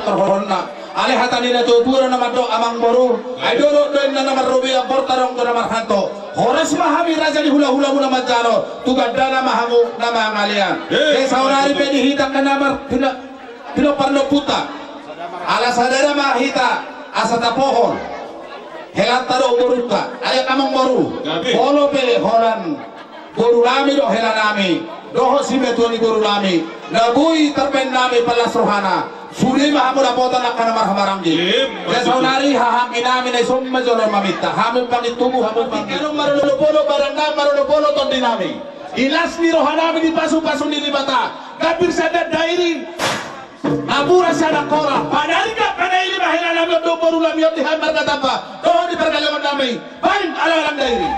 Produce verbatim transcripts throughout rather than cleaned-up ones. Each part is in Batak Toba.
torhonna. Alai hata ni natuatua do na mandok, amangboru. Ai dodok do inna na marrobean, borta adong do na marhanto. Horas ma hami raja ni hulahulamuna manjalo, tu gandana ma hamu na mangalean. Eh, saonari pe di hita angka na mar-, pina-, pinompar ni ompunta. Ala sadana ma hita asa tapohol helanta dohot borunta. Alai amangboru, gabe. Molo pe holan boru nami dohot hela nami, dohot simatua ni boru nami, na boi tarbaen nami pallas rohana, sude ma hamu dapotan angka na marhahamaranggi. Emma tutu. Saonari hahaanggi nami na dison ma jolo maminta, hamu pangit tubu, hamu pangit. Adong marolopolo badan nami, marolopolo tondi nami. Di las ni roha nami di pasupasu ni Debata, gambir sian Dairi. Napuran sian Angkola, panaringkot panaili ma hela nami on dohot boru nami on di hami marga Tamba, dohot di pargaleon nami, baen alang-alang Dairi.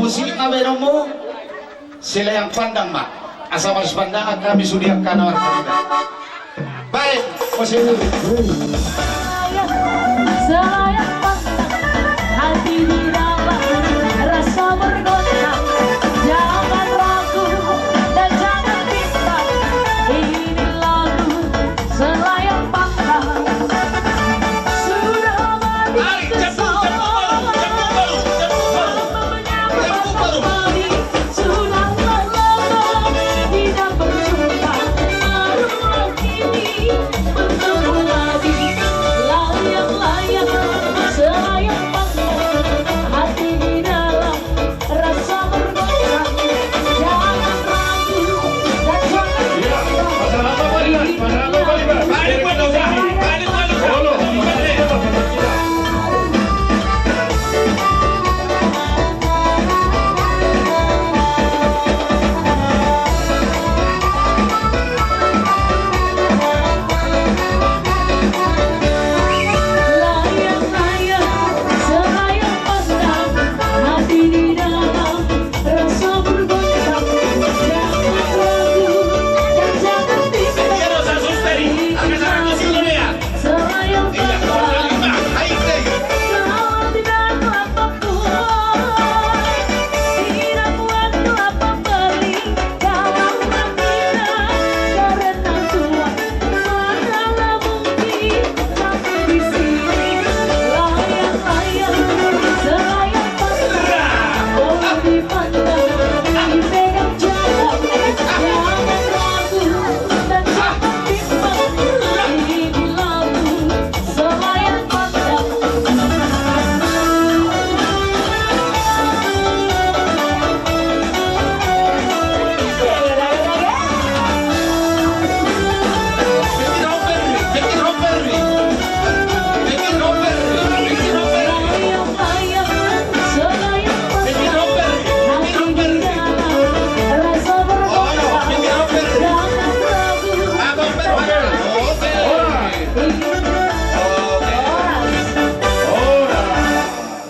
Musik na baenonmu, Selayang Pandang ma. Asa marsipandangan hami sude angka na marhaha. Baen, musik. Selayang Pandang, hati di dalam rasa bergoncang. Jangan ragu dan jangan bimbang, ini lagu Selayang Pandang. Sudah lama di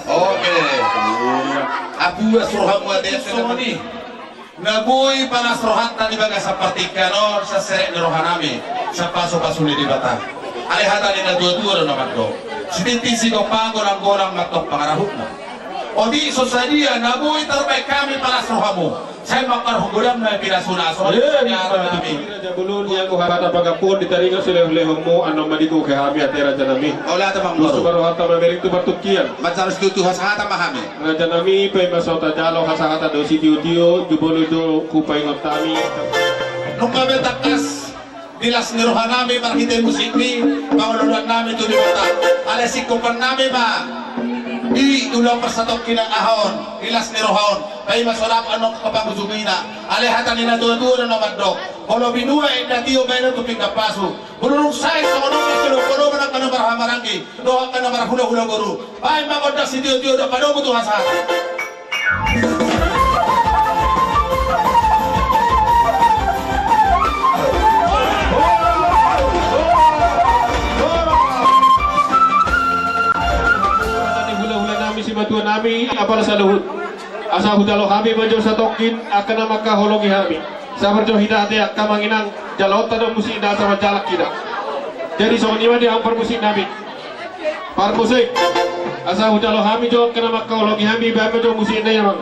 Oke. Apuas rohamu ate. Songon i. Na boi panas rohanta di bagasan partingkian on, sian serep ni rohanami, sian pasupasu ni Debata. Alai hata ni na tuatua do na mandok: Sititi sigompa, golanggolang ma antong pangarahutna. Otik so sadia na boi tarbaen hami panas rohamu, sai ma parhombolangna pinasuna. Songon i ma. Raja bolon, ianggo hata pangapon di taringot silehonlehonmu, annon ma digohi hami ate rajanami. Mauliate ma amangboru. Suparohanta mamereng tu partingkian. Manjalo situtu hasahatan ma hami. Rajanami, paima so tajalo hasahatan dohot sitiotio, jumolo jo hupaingot hami. Nunga be tangkas di las ni rohanami marhite musikmi, pangoloannami tu Debata. Alai singkopannami ma di ulaon parsatongkinan aha on, di las ni roha on. Paima so dapot annon angka pangujungina. Alai hata ni na tuatua do na mandok: Molo binuat inda tio, baenon tu pinggan pasu. Molo dung sae songon on, ingkon do podoman angka na marhahamaranggi dohot angka na marhulahula boru. Baen ma gondang sitiotio dohot padomu tu hasahatan. Hulahulanami, simatuanami, apala saluhut. Asa hujalo hami ma jo satongkin angka na mangkaholongi hami. Sabar jo hita ate angka amang inang, jaloonta do musikna asa manjalang hita. Jadi songon i ma di hamu parmusiknami. Parmusik, asa hujalo hami jo angka na mangkaholongi hami, baen ma jo musikna i amang.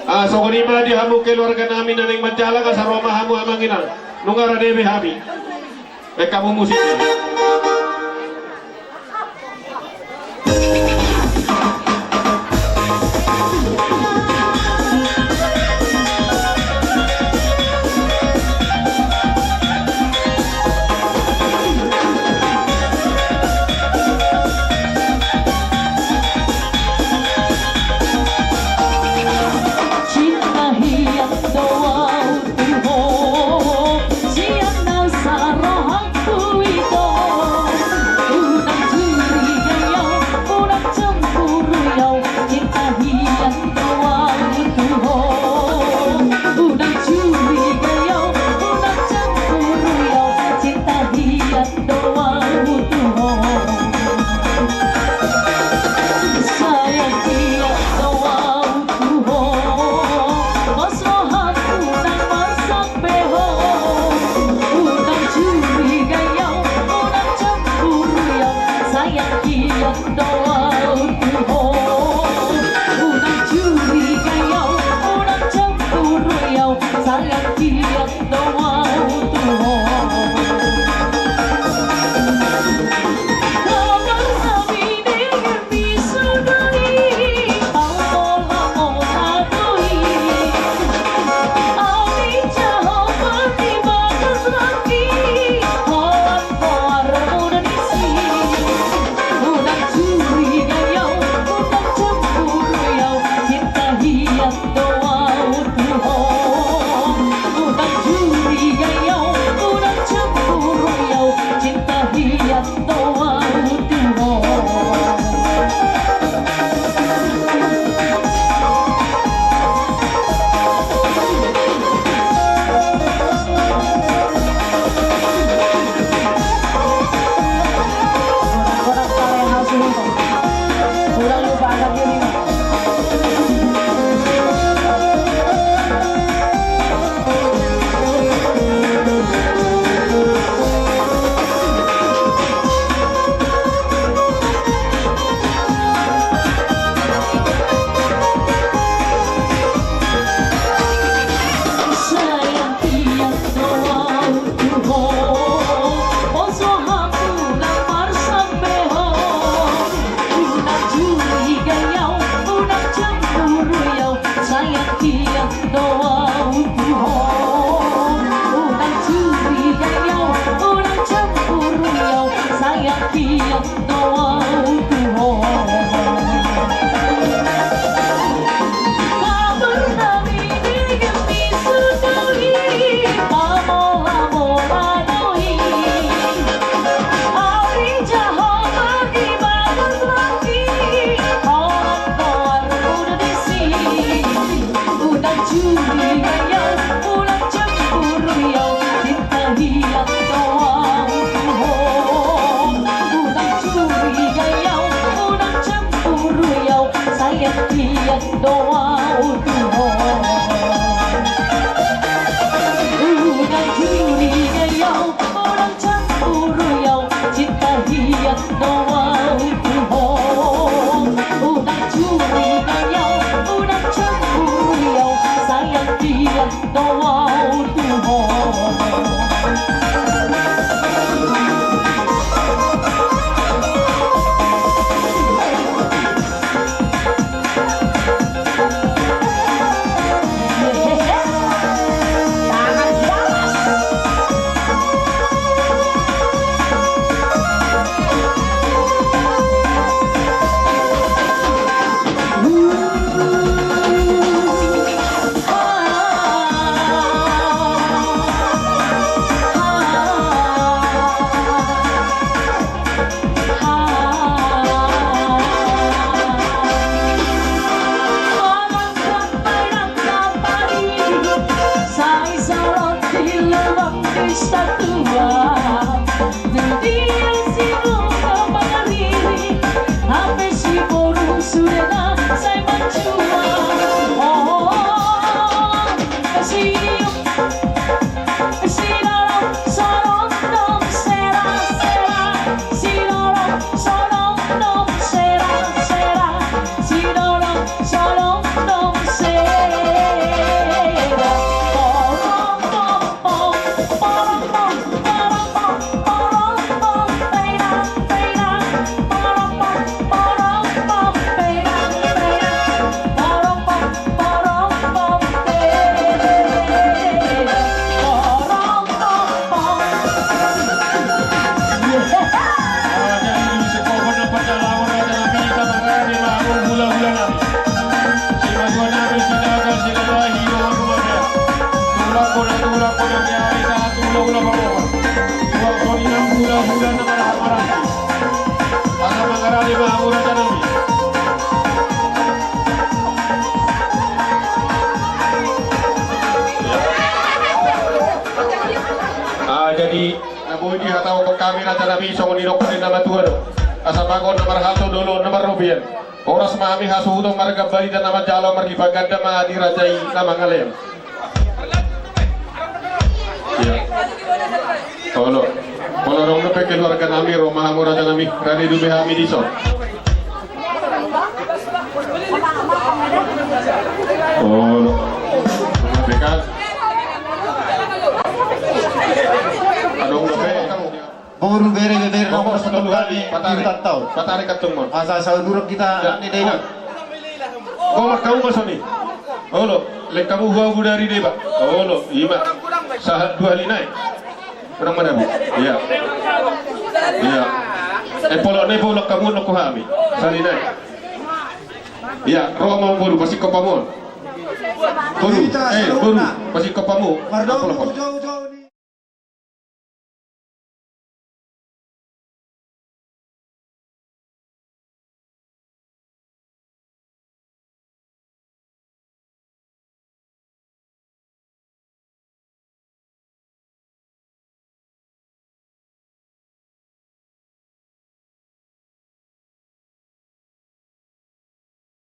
Ah, songon i ma di hamu keluarganami na naeng manjalang, asa ro ma hamu amang inang. Nunga rade be hami. Baen hamu musik. Ah, jadi na boi dihatahon hami raja nami songon nidok ni na matua do. Asa bagot na marhalto, dolo na marrobean. Horas ma hami hasuhuton marga Balintang na manjalo, marlipat ganda ma di raja i na mangalean. Iya. Olo. Olo, adong dope keluarga nami, ro ma hamu raja nami, rade dope hami dison. Olo. Adong dope. Boru, bere, bebere, nomor satu kami, patari, di hutan tau. Patari katong mon. Asa sauduruk kita, ya, ni deba. Gomar kamu masoni. Olo, lek kamu gua budari deba. Olo, ima. Sahat dua lima i. Kurang mana, Bu? Iya. Iya. Eh, polo ne, polo kamu no ku hami. Salina i. Iya, ro ma boru, pasingkop hamu. Boru, eh, boru, pasingkop hamu. Polo, polo.